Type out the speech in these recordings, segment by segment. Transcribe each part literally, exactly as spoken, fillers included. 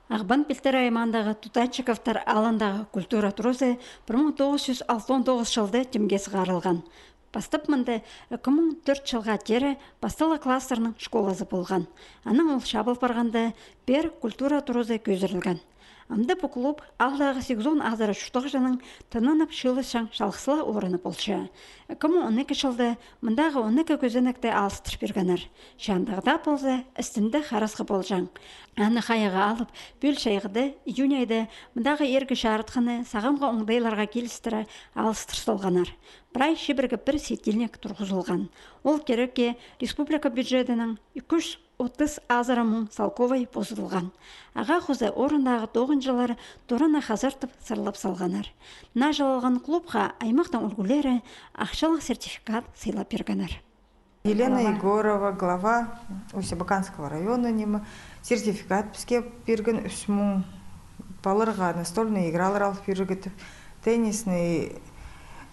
Ағбан Пилтірей аймағындағы Тутачиковтар аалындағы культура туразы пір муң тоғыс чӱс алтон тоғызынҷы чылда тимге сығарылған. Пастап мында ікі муң тӧрт чылға теере пасталығ класстарның школазы полған. Анаң ол чабыл парғанда, пеер культура туразы кӧзірілген. Амды пу клуб аалдағы сигізон азыра чуртағҷының тынанып чыылысчаң чалғыс ла орыны полча. Ікі муң он ікі чылда мындағы он ікі кӧзенекті алыстыр пиргеннер. Че андағ даа полза, істінде харасхы полҷаң. Аны хайығға алып, пӱӱл чайғыда, июнь айда, мындағы иргі чарытхыны сағамғы оңдайларға килістіре алыстыр салғаннар. Прай чибіргі пір светильник турғызылған. Ол кирекке республика бюджетінің ікі чӱс отыс азыра муң салковай позылған. Ағаа хоза орындағы тоғынҷылар тураны хазартып сырлап салғаннар. Наҷыл алған клубха аймахтың ӱлгӱлері ахчалығ сертификат сыйлап пиргеннер. Елена Егорова, глава Усть-Абаканского района, ниме, сертификат піске пирген, ӱс муң. Паларға настольный игралар алып пирерге тіп, теннисный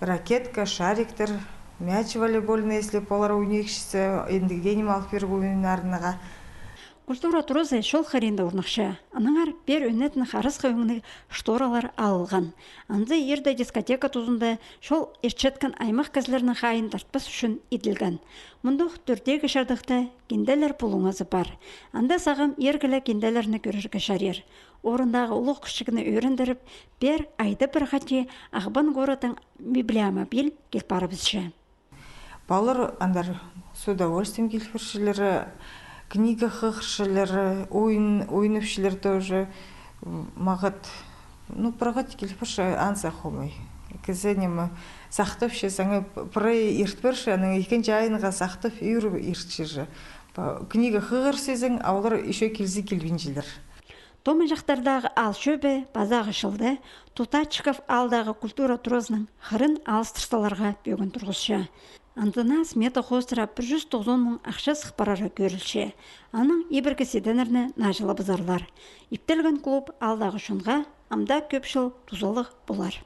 ракетка, шариктер, мяч волейбольный, если палар ойнирчаза, андағ даа ниме алып пирерге ойыннарынаң. Культура туразы чол хыринда орнахча. Аннаңар пеер ӧнетін харасхы ӧңніг шторалар алылған. Анзы ирде дискотека тузында чол иртчеткен аймах кізілернің хайиин тартпас ӱчӱн иділген. Мындох тӧртегі чардыхта кинделер пулуңазы пар. Анда сағам иргі ле кинделерні кӧрерге чарир. Орындағы улуғ-кічігні ӧріндіріп, пеер айда пір хати Ағбан городтаң библиомобиль кил парыбысча. Палар андар с удовольствием киліп пирчелер, книга хығырчалар, ойын, ойнапчалар тоже. Мағат, ну, прағат киліп пирче, анзы хомай. Кізі ниме сахтапча, саңай прай ирт пирче, анаң ікінҷі айынға сахтап, ӧӧр иртче. Книга хығырчазың, а олар ещё килзе килбинчелер. Томаҷахтардағы аал чӧбі пазағы чылда Тутачиков аалдағы культура туразының хырин алыстыр саларға пӧгін турғысча. Андына смета хоостыра пір чӱс тоғызон муң ахча сых парары кӧрілче. Анаң ибіркі сиденнерні наҷылабызарлар. Иптелген клуб аалдағы чонға амды кӧп чыл тузалығ полар.